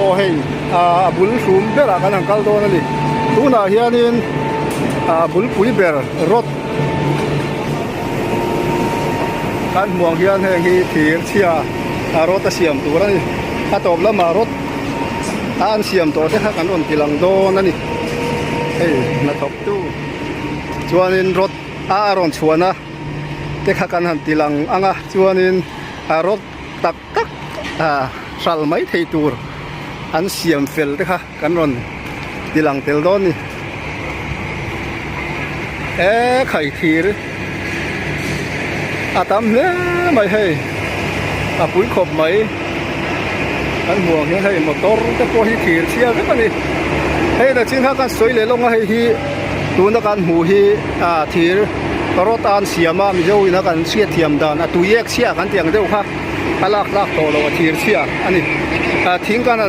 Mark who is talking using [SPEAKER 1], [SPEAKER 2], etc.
[SPEAKER 1] Aw hei a bul hrum berah kan han kal dawn a ni. Tunah hianin a bulpui ber rod kan hmuh ang hian heng hi thir chhia a rod a siam tur a ni. A tawp lamah rod a an siam tawh te kha kan rawn ti lang dawn a ni. Hei hnathawk tu chuanin rod a a rawn chhuan a te kha kan han ti lang ang a chuanin a rod tak tak ah hral mai thei tur an siam fel te kha kan rawn ti lang tel dawn ni e khai thir a tam hle mai hei a pui khawp mai kan hmuh ang hian hei motor te pawh hi thir chhia vek a ni hei na chin kha kan sawi leh lawng a hei hi tuna kan hmuh hi ah thir rod a an siam a mizo in a kan hriatthiam dan a tui ek chhia kan tih ang deuh kha a lak tlak tawh loh a thir chhia a ni ah thing kan.